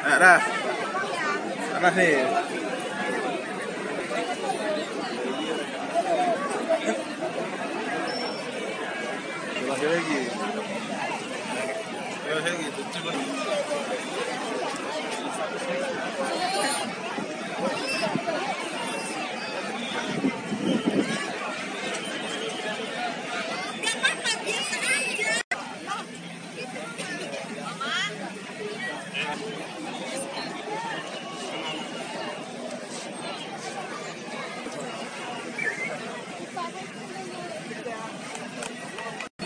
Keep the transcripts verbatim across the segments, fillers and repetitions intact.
Nak dah. Panas ni. Terakhir lagi. Terakhir lagi.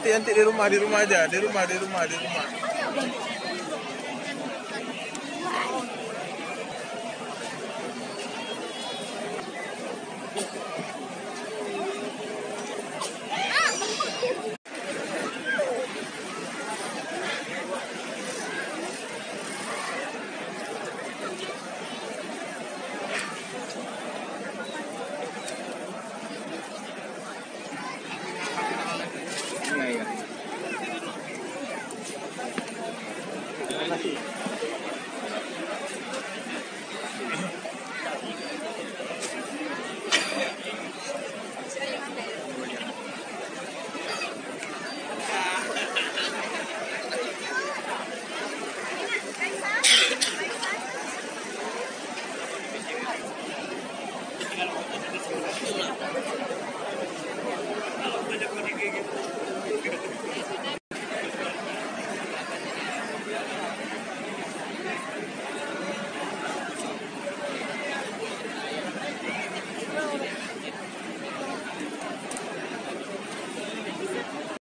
Nanti, nanti di rumah, di rumah aja, di rumah, di rumah, di rumah.